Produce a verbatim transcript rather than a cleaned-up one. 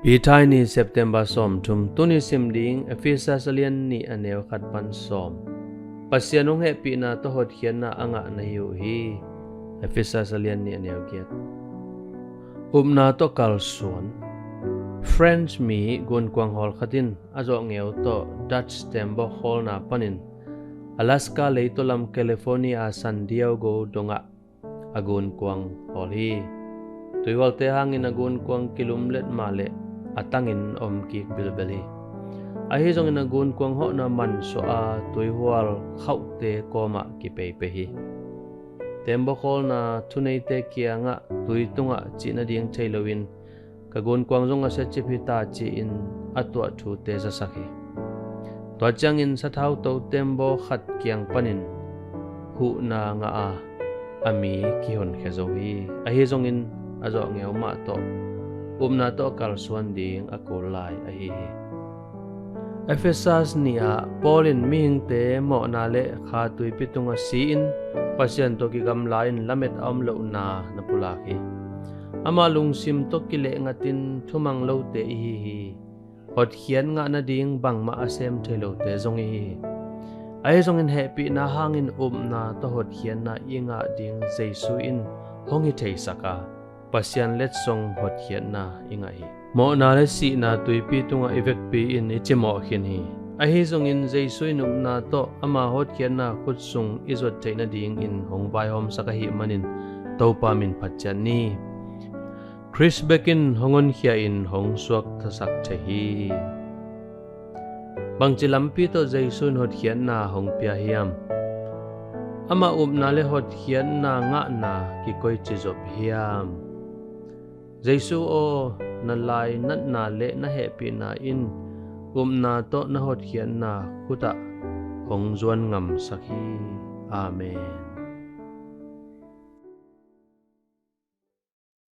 Pi Thai ni, September sawmthum. Tuni sim ding Efesa a lian nih, a neu khat pan sawm. Pasian hong hehpihna tawh hotkhiatna a ngah na hi uh hi. Efesa a lian nih, a neu giat. Upna tawh kalsuan. French mi gunkuang hawlkhat in a zawhngeu tawh Dutch teembaw khawlna panin Alaska leitaw lam California San Diego dongah a gunkuang hawl hi. Tuihualte hangin a gunkuang kilumlet mah leh a tangin om kik bilbel hi. Ahi zongin a gunkuang hawhna mansuah a tuihual khauhte kawmah kipeipei hi. Teembaw khawlna thuneite kiangah tui tungah cih nading thei loin ka gunkuang zong a siacip hi ta ci-in a tuah thute zasak hi. Tua ciangin sathau to teembaw khat kiang panin huhna ngah a, a mi kihonkhia zo hi. Ahi zongin a zawhngeu mah tawh upna tawh kalsuan ding a kul lai ahi hi. Efesa nih ah Paul in mihingte mawhna le kha tuipi tungah si-in Pasian tawh kigamla-in lamet a om lohna na pulak hi. Amah lungsim tawh kilehngatin thumang lote ihi hi. Hotkhiat ngah nading bangmah a sem thei lote zong ihi hi. Ahi zongin hehpihna hangin upna tawh hotkhiatna i ngah ding Jesu in hong hi theisak a, Pasian letsong hotkhiatna i ngah hi. Mawhna le sihna tuipi tungah i vekpi in i cimawh khin hi. Ahi zongin Jesu in upna tawh ama hotkhiatna khut sung i zuat theih nadingin hong vaihawmsak ahih manin Topa min phat ciat ni. Khrist bek in hong honkhia in hong suaktasak thei hi. Bangci lampi tawh Jesu in hotkhiatna hong pia hiam? Amah upna le hotkhiatna ngahna kikoici zop hiam? Jesu aw, na lainatna le na hehpihna in upna tawh na hotkhiatna khutah hong zuan ngamsak hi. Amen.